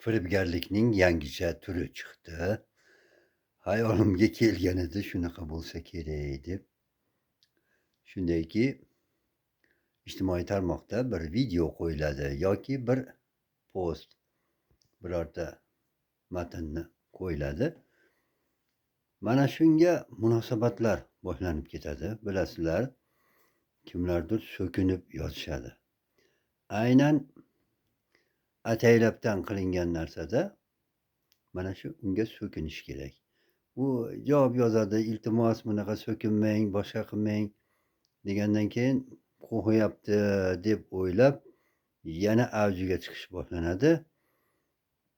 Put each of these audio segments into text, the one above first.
Firibgarlikning yangicha turi chiqdi. Hayolimga kelgan edi, shunaqa bo'lsa kerak deb. Shundayki, ijtimoiy tarmoqda bir video qo'yiladi yoki bir post, birorta matnni qo'yiladi. Mana shunga munosabatlar boshlanib ketadi. Bilasizlar, kimlardir so'kinib yozishadi. Aynan ataylabdan qilingan narsada mana shu unga so'kinish kerak. U javob yozadi: "Iltimos, bunaqa so'kinmang, boshqa qilmang" degandan keyin qo'rqyapti deb o'ylab, yana avjiga chiqish boshlanadi.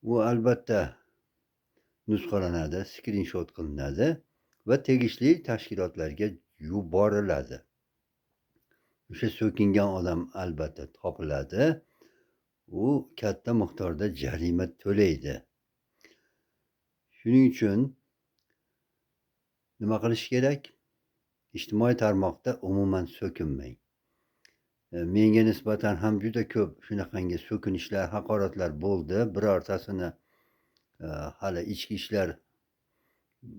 U albatta nusxalanadi, skrinshot qilinadi va tegishli tashkilotlarga yuboriladi. O'sha so'kingan odam albatta topiladi. U katta miqdorda jarima to'laydi. Shuning uchun nima qilish kerak? Ijtimoiy tarmoqda umuman so'kinmang. Menga nisbatan ham juda ko'p shunaqangi so'kinishlar, haqoratlar bo'ldi. Birortasini hali ichki ishlar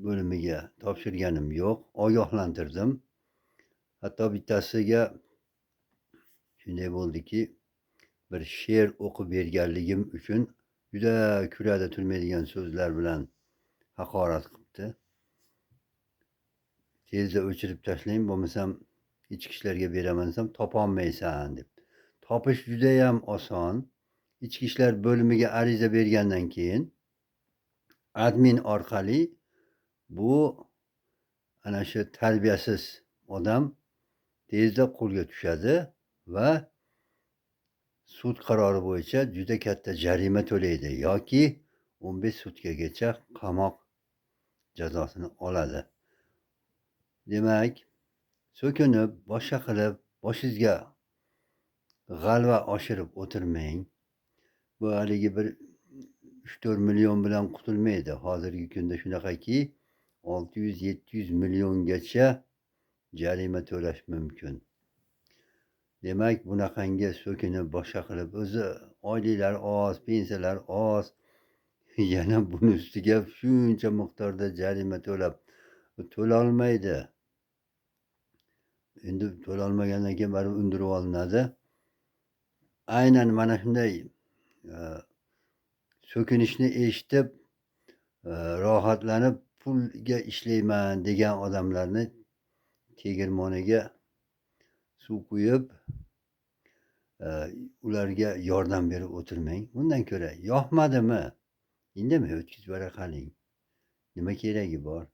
bo'limiga topshirganim yo'q. Ogohlantirdim. Hatto bittasiga shunday bo'ldiki, bir she'r o'qib berganligim uchun juda kurada turmaydigan so'zlar bilan haqorat qilibdi. Tezda o'chirib tashlang, bo'lmasam ichki ishlarga beraman desam, topolmaysan deb. Topish judayam oson. Ichki ishlar bo'limiga ariza bergandan keyin admin orqali bu ana shu tarbiyasiz odam tezda qo'lga tushadi va sud qarori bo'yicha juda katta jarima to'laydi yoki 15 sutkagacha qamoq jazosini oladi. Demak, so'kinib, boshqa qilib, boshingizga g'alva oshirib o'tirmang. Bu haligi bir 3-4 million bilan qutulmaydi. Hozirgi kunda shunaqaki, 600-700 milliongacha jarima to'lash mumkin. Demak, bunaqangi so'kinib, boshqa qilib, o'zi oyliklar oz, pensiyalar oz, yana buni ustiga shuncha miqdorda jarima to'lab to'lolmaydi. Endi to'lolmagandan keyin baribir undirib olinadi. Aynan mana shunday so'kinishni eshitib, rohatlanib pulga ishlayman degan odamlarni tegirmoniga suv quyib, ularga yordam berib o'tirmang. Undan ko'ra yoqmadimi, indamay o'tkazib yubora qoling. Nima keragi bor?